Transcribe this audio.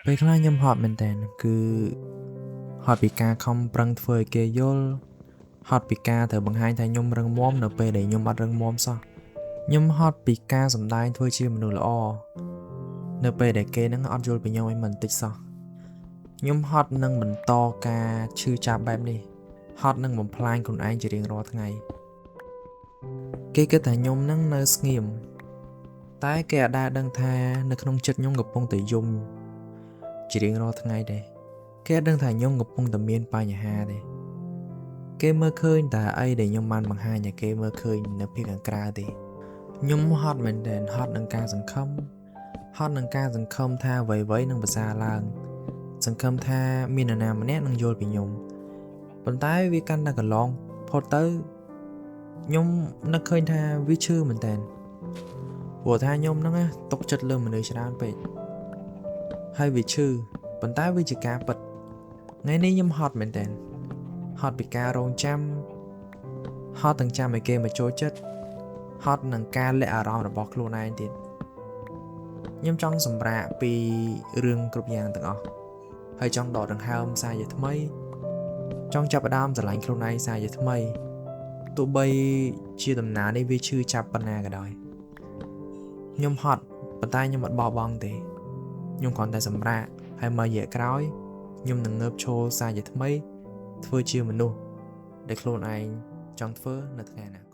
ពេលខ្លះខ្ញុំហត់មែនតើគឺហត់ពីការខំប្រឹងធ្វើឲ្យគេយល់ហត់ពីការត្រូវបង្ហាញថាខ្ញុំរឹងមាំនៅពេលដែលខ្ញុំអត់រឹងមាំសោះខ្ញុំហត់ពីការសម្ដែងធ្វើជាមនុស្សល្អនៅពេលដែលគេនឹងអត់យល់ពីខ្ញុំឲ្យមិនតិចសោះខ្ញុំហត់នឹងបន្តការឈឺចាប់បែបនេះហត់នឹងបំផ្លាញខ្លួនឯងជារៀងរាល់ថ្ងៃគេគិតថាខ្ញុំនឹងនៅស្ងៀមតែគេអត់ដែលដឹងថានៅក្នុងចិត្តខ្ញុំកំពុងតែយំជារៀងរាល់ថ្ងៃទេគេអត់ដឹងថាខ្ញុំកំពុងតែមានបញ្ហាទេគេមើលឃើញតែអីដែលខ្ញុំបានបង្ហាញឲ្យគេមើលឃើញនៅពីខាងក្រៅទេខ្ញុំហត់មែនទែនហត់នឹងការសង្ឃឹមហត់នឹងការសង្ឃឹមថាអ្វីៗនឹងប្រសើរឡើងសង្ឃឹមថាមាននរណាម្នាក់នឹងយល់ពីខ្ញុំប៉ុន្តែវាកាន់តែកន្លងផុតទៅខ្ញុំនឹកឃើញថាវាឈឺមែនទែនព្រោះថាខ្ញុំហ្នឹងណាទុកចិត្តលើមនុស្សច្រើនពេកហើយវាឈឺប៉ុន្តែវាជាការពិតថ្ងៃនេះខ្ញុំហត់មែនទែនហត់ពីការរងចាំហត់ទាំងចាំឲ្យគេមកចូលចិត្តហត់នឹងការលាក់អារម្មណ៍របស់ខ្លួនឯងទៀតខ្ញុំចង់សម្រាកពីរឿងគ្រប់យ៉ាងទាំងអស់ហើយចង់ដកដង្ហើមសារជាថ្មីចង់ចាប់ផ្ដើមស្រឡាញ់ខ្លួនឯងសារជាថ្មីទោះបីជាដំណើរនេះវាឈឺចាប់ប៉ុណ្ណាក៏ដោយខ្ញុំហត់ប៉ុន្តែខ្ញុំអត់បោះបង់ទេខ្ញុំគ្រាន់តែសម្រាកហើយមករយៈក្រោយខ្ញុំនឹងងើបឈរសារជាថ្មីធ្វើជាមនុស្សដែលខ្លួនឯងចង់ធ្វើនៅថ្ងៃអនាគត។